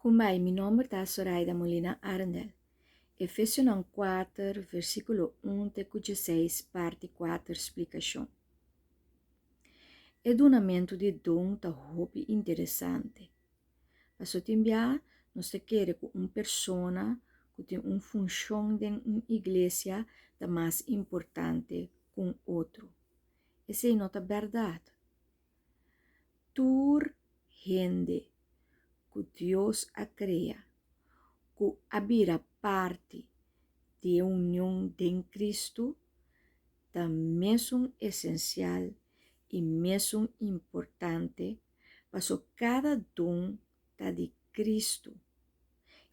Kumbai, mi nomber ta Soraida Molina Arendel. Efesionan 4, versíkulo 1 te ku 16, parti 4, splikashon. E dunamentu di don ta hopi interesante. Paso tin bia nos ta kere ku un persona ku tin un funshon den un iglesia ta mas importante ku un otro. Esei no ta bèrdat. Tur hende ku Dios a krea, ku a bira parti di e union den Kristu, ta mesun esensial i mesun importante paso kada don ta di Kristu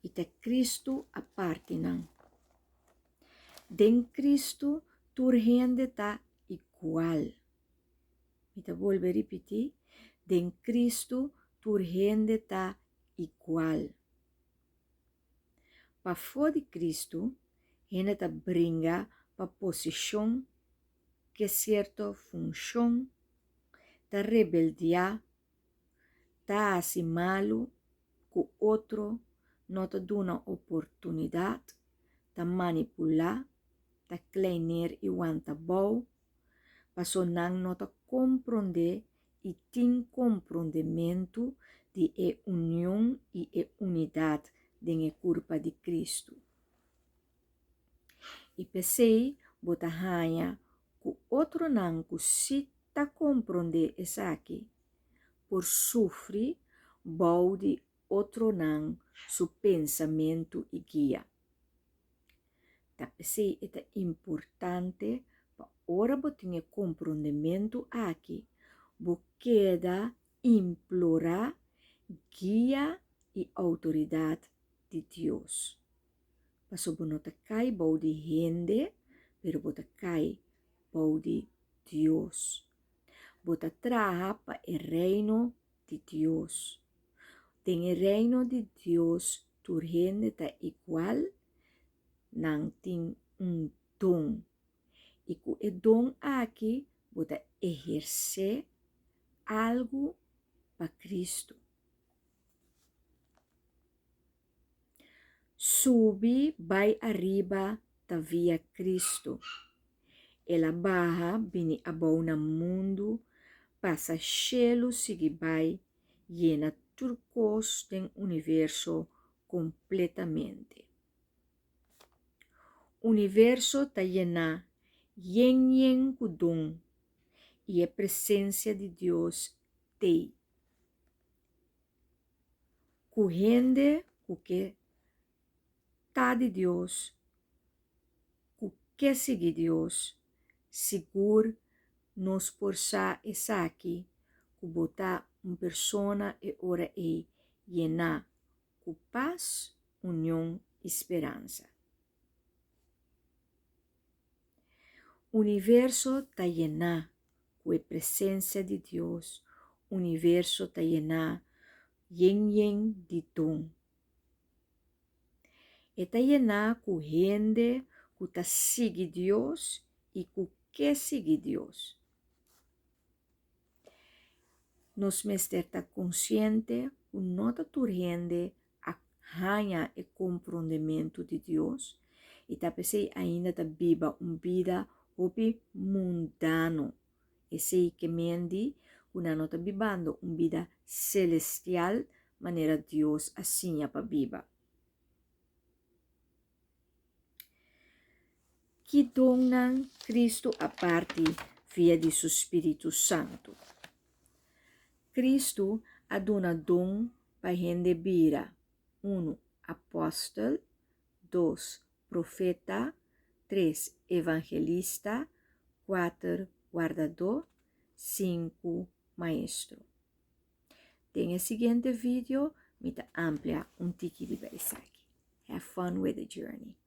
i ta Kristu a parti nan. Den Kristu tur hende ta igual. Mi ta bolbe ripití, den Kristu tur hende ta igual. Pafó di Kristu, hende ta bringa pa posishon, ke sierto funshon, ta rebeldiá, ta hasi malu ku otro, no ta duna oportunidat, ta manipulá, ta kleineer i wanta bou, paso nan no ta komprondé i tin komprondementu di e union i e unidat den e kurpa di Kristu. I p'esei bo ta haña ku otronan ku sí ta komprondé esaki por sufri bou di otronan su pensamentu i guia. Ta p'esei e ta importante pa ora bo tin e komprondementu aki, bo keda implorá guia i outoridat di Dios. Pasobra bo no ta kai bou di hende, pero bo ta kai bou di Dios. Bo ta traha pa e Reino di Dios. Den e Reino di Dios tur hende ta igual, nan tin un don. I ku e don aki bo ta ehersé algu pa Kristu. Subi bai ariba ta via Kristu. El a baha bini abou na mundu, pasa shelu sigui bai, yena tur kos den universo kompletamente. Universo ta yená yen yen ku don i e presensia di Dios t'ei. Ku hende ku ke ta di Dios, ku ke sigui Dios, sigur nos por sa esaki ku bo ta un persona e ora ei yená ku pas, union i speransa. Universo ta yená ku e presensia di Dios, universo ta yená yen yen di don. E ta yená ku hende ku ta sigui Dios i ku ke sigui Dios. Nos mester ta konsiente ku no ta tur hende a haña e komprondementu di Dios i ta p'esei ainda ta biba un bida hopi mundano. Esei ke men di ku nan no ta bibando un bida selestial manera Dios a siña pa biba. Ki donnan Kristu a parti via di su spiritu santu? Kristu a duna don pa hende bira, unu, apòstel, dos, profeta, tres, evangelista, kuater, wardadó, sinku, maestro. Den e siguiente video mi ta amplia un tiki riba esaki. Have fun with the journey.